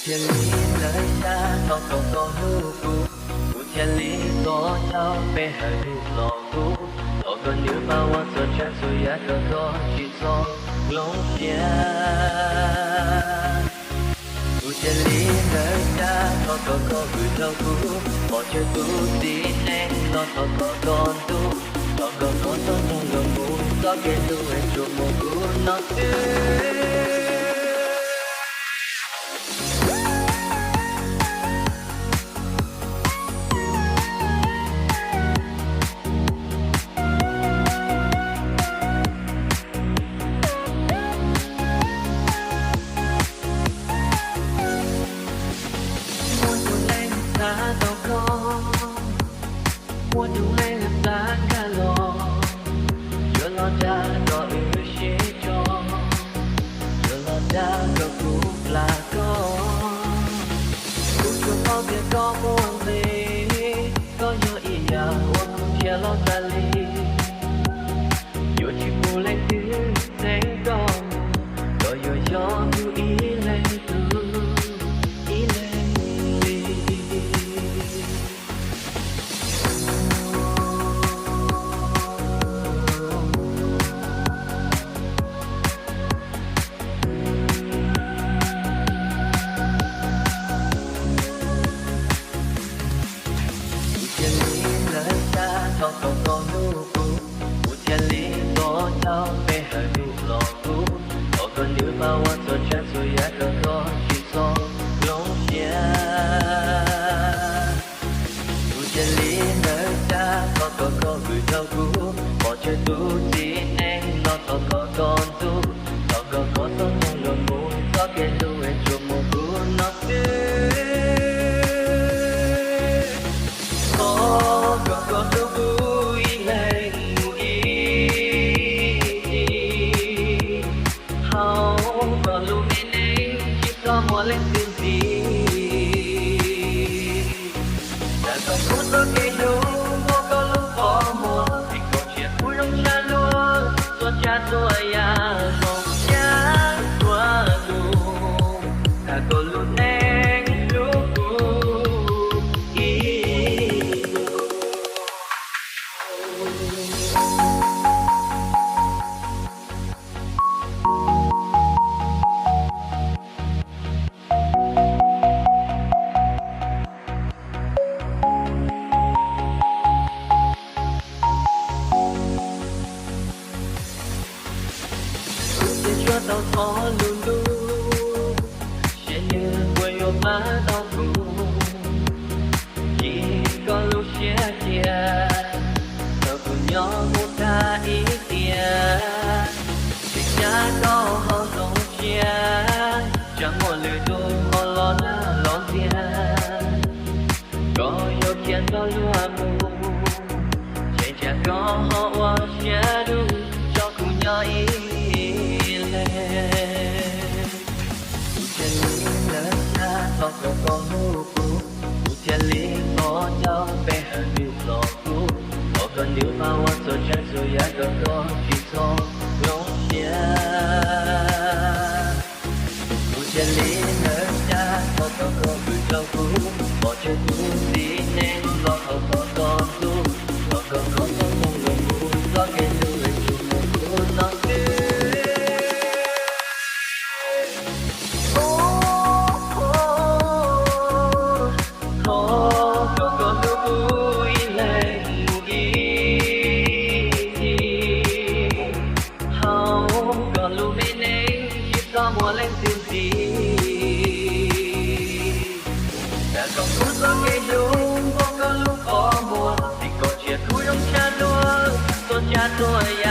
Thiaj li lawv xav thov kom koj hlub kuv, kuv thiaj li thov tau peb hawm ntuj los kuv, thov kom nws pab ua txhua tsav txhua yam kom koj tsis txhob hloov siab. Kuv thiaj li lawv xav thov kom koj vwm tau kuv, pov tseg tus txiv neej los thov kom koj ntxub, thov kom koj txhob ntog luag mus txoj kev hlub es tsuas muaj kuv no xwb. Muaj tus neeg xav tau koj, muaj tus neeg xav nkag los, yuav los dag kom wb sib tso, yuav los dag kom kuv plam koj. Kuv tsuas paub tias koj muaj nqis, koj yog ib yam uas kuv nrhiav los tas li. Yuav tsis pub leej twg txheeb koj, koj yuav yog kuv ib leeg tug, ib leeg li. Kuv thiaj li lawv xav thov kom koj hlub kuv, kuv thiaj li thov tau peb hawm ntuj los kuv, thov kom nws pab ua txhua tsav txhua yam kom koj tsis txhob hloov siab. Kuv thiaj li lawv xav thov kom koj vwm tau kuv, pov tseg tus txiv neej los thov kom koj ntxub, thov kom koj txhob ntog luag mus txoj kev hlub es tsuas muaj kuv no xwb. Thov kom koj hlub kuv ib leeg mus ib txhis, thov kom lub me neej tsis txhob muaj leej twg ntxiv. Thov kom kuv txoj kev hlub muaj koj lub qhov muag, es kom tsiaj kuv zoo tshaj luag txhua tsav txhua yam zoo sab txhua lus. Thov kom lub neej hlub kuv ib txhis. Kuv thiaj tsuas tau thov lus ntuj, saib nws puas yuav pab tau kuv. Cia koj lub siab cia, thaum kuv nyob mus tag ib tiam, tsis xav koj ho zoo siab, tsam muaj lwm tus ho los dag los ntxias. Koj yuav khiav ntxov luag mus, ntshe tsam koj ho ua siab dub tso kuv nyob ib leeg. Kuv thiaj li lawv xav thov kom koj hlub kuv, kuv thiaj li thov tau peb hawm ntuj los kuv, thov kom nws pab ua txhua tsav txhua yam kom koj tsis txhob hloov siab. Kuv thiaj li lawv xav thov kom koj vwm tau kuv, pov tseg tus txiv neej los thov kom koj ntxub, thov kom koj txhob ntog luag mus txoj kev hlub es tsuas muaj kuv no xwb. Thov kom koj hlub kuv ib leeg mus ib txhis, thov kom lub me neej tsis txhob muaj leej twg ntxiv. Thov kom kuv txoj kev hlub muaj koj lub qhov muag, es kom tsiaj kuv zoo tshaj luag txhua tsav txhua yam.